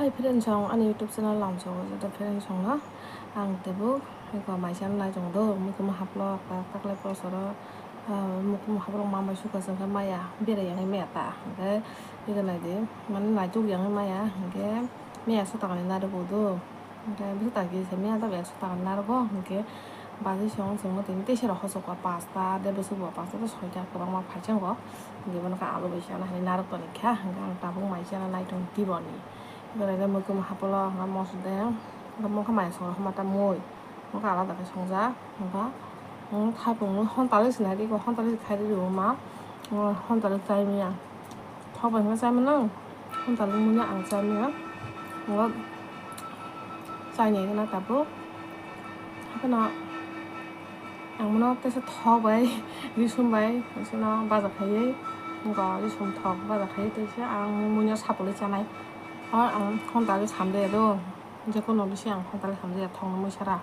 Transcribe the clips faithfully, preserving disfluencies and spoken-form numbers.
Hai friends, ang ani YouTube channel lamsao joto friends no ang tebuk eko maisa nai tong do, mukumu haplo taklai prosoro, mukumu haplo mambai suka sengkha maya bera yang maya ta hingke eko nai di mane naituk yang maya hingke maya sotang ni narwk do hingke bwswk ta kisa maya ta bai sotang ni narwk hingke. Bagi song song tini tei sero hosok o pasta de bwswk bo pasta de soita kwbangma phaichang bo hingke bono khe alu bai sana hinwi narwk toni kha hingke ang tabuk mai chana nai tong tiboni hingke muikwma hapolo hingke moso de hingke mokhe mai song homa ta mui mokhe alada khe songjak hingke thapung honta le sinai di honta le khai di rw ma honta le chai maya. Thok bai hwnba chai mano, honta lwngmani ang chai mano. Ngo chai nai gana tabuk. Haphano ang mano teisa thok bai, risum bai, teisa no baja khaiwi, ngo risum thok baja khaiwi teisa ang muino sapulwi chanai. Or ang honta bai samde do, jekono bisi ang honta bai samde ya thokni mui sara.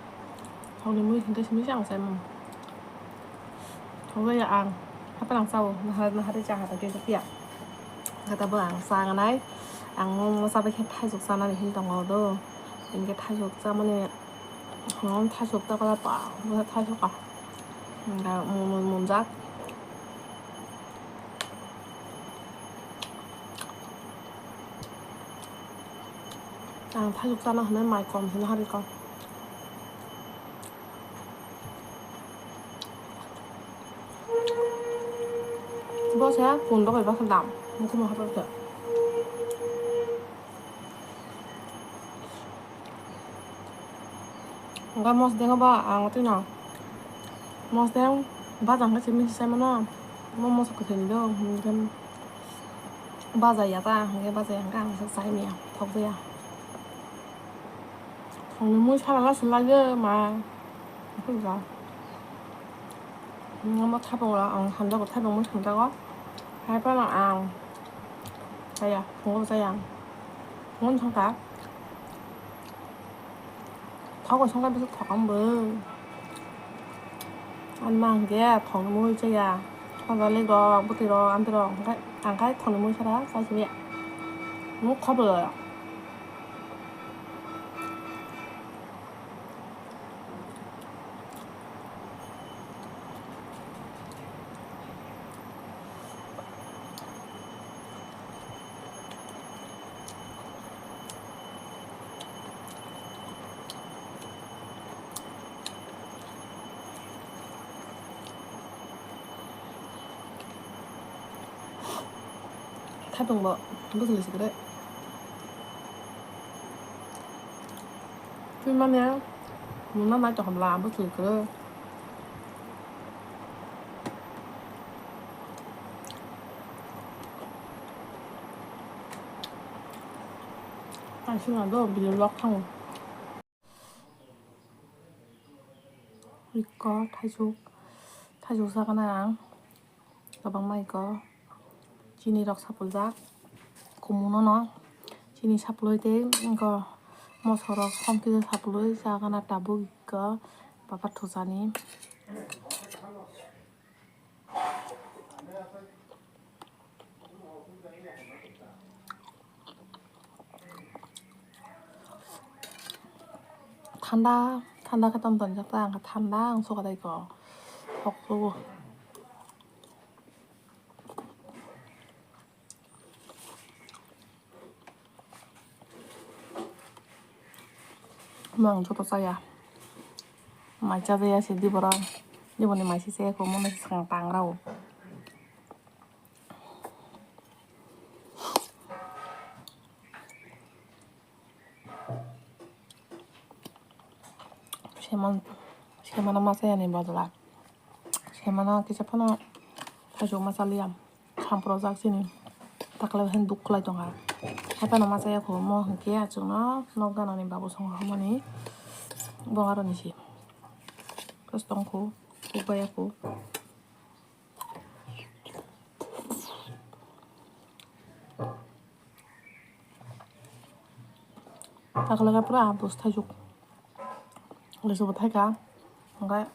Thokni mui hwnkhe simi se ang chai mano. Thok ya ang, haphano ang chao, nahar nahar cha hata khe khe ya. Kata bo ang cha ganai, ang mo mo cha bai khe thaisuk chanani hin tongo do. Hingke thaisuk chamani, hmm, thaisuk ta kala pa, bo thaisuk ka. Hingke mo mo monjak. Ang thaisuk chana hinwi mai kom hinwi hari kom. Bo se pundok bai bakha dam, mukhung ma hapar khe. Hingke mosdeng ba ang twi no mosdeng bajang khe simi se mano, mo moso kwthwi ni do, hingke baja ya ta, hingke baja ya hingke ang se chai maya, thok ya. Thokni mui sara la swlai de ma. Omo thapung rok ang hamjago, thapung mui hamjago. Hai phano ang chaya, phungo chaya. Phungo thangkha. Thok bai songkha bwswk thok ang bo. Ani ma hwnkhe thokni mui chaya. Thok bai leg rok, bwtwi rok, amtwi rok hwnkhe ang khai thokni mui sara chai simi ya. Muk khobo. Thapung bo bwswk se kwrwi. Twi manya muna nai tongkha bwla bwswk se kwrwi. Ang sima do bini vlog thango. Iko thaisuk, thaisuk sakana ang kwbangma iko chini rok sapuljak, kumuno no chini sapuloi tei iko moso rok hom kisa sapuloi sakana tabuk iko bapar thusani. Thanda, thanda khe tong tonjak ta, ang khe thanda ang suka tei kok, kok sugo. Omo ang joto chaya. Mai chajaya se di borok. Di boni mai se chaya kho, omo no swkang tangra o. Semon, semano ma chaya ni bodol a. Semano kisa phano thaichuk ma chaliya. Sampro jak chini. Takle hai duk khlai tongkha. Hai phano ma chaya kho, omo hwnkhe achukno nok ganani babu songkha hwnmani. Bo aroni se. Kos tongkho, kok baya kho. Takle khe pura bwsai thaichuk. Lesu bo thaika, hwnkhe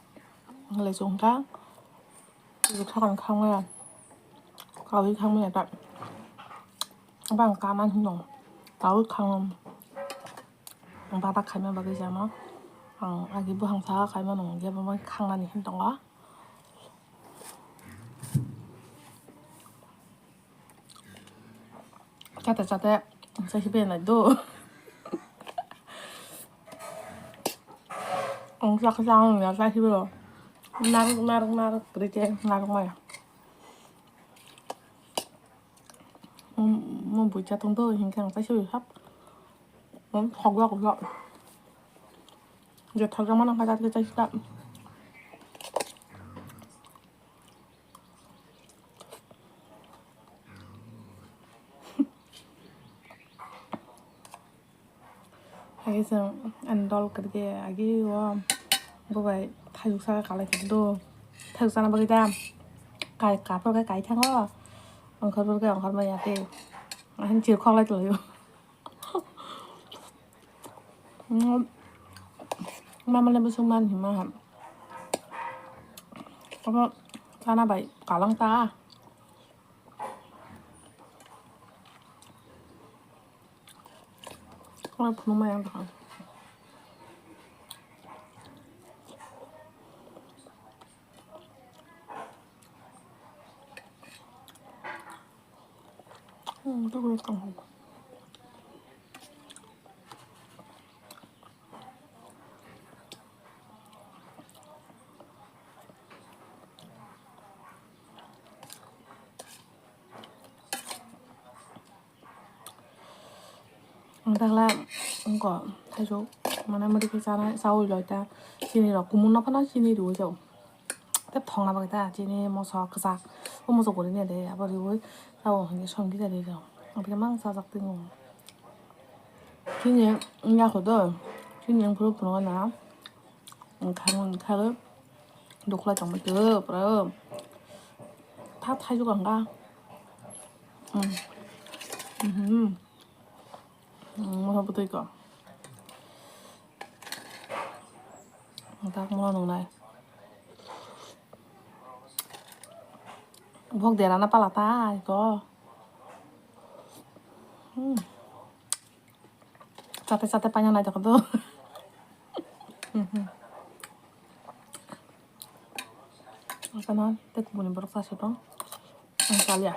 lesu hwnkha, lesu thakani khangmaya, kaui khangmaya ta, bang kana hino, kaui khang, Bata khaima bagwi jamo. Ang agi buphang saka khaima nung hwnkhe bo bai khangnani hin tongo. Chate chate ang chai hibai nai do. Ang chak chang ya chai hibai. Naruk naruk naruk kri che naruk maya. Mo bui cha tong do hinkhe ang chai hibai hap. Mo thokjak jok. Je thokjak mano kha chai chai ta. Agi chwng ani dol kwrwkhe agi o bo bai thayuk saka kalai khe do. Thayuk sana bagwi da kai kaphor khe kai thango. Ongkhor phor khe ongkhor maya khe. Ahin chir khok lai tonglaio. Mama le bwswk man hima ham. Abo sana bai kalang ta. Oro phunukma yang tong. Hmm, tubui tong. Ang takla wngkha, thaichuk, mane, mwrwkhe chanai, chaui loi ta, chini rok, kumun no phano chini rwui chao. Tei thongna bagwi ta, chini moso kwchak, o moso kwrwini de, abo rwui chao, hwnwi songdi ta rwui chao. Ang tei mang chajak twi nw. Chini wngya kho do, chini wngphuru phunukgo na. Wngkha, wngkha, dukhlai tongbai tw, pura. Tha thaichuk ang kha. Hmm. Mhm. Hmm, moso bwtwi ko. Tak mono nungnai. Bok derana pala ta, iko. Hmm. Chate chate paina nai tongkha do. Asana tei kubuni borok chasi tong. Ang chalia.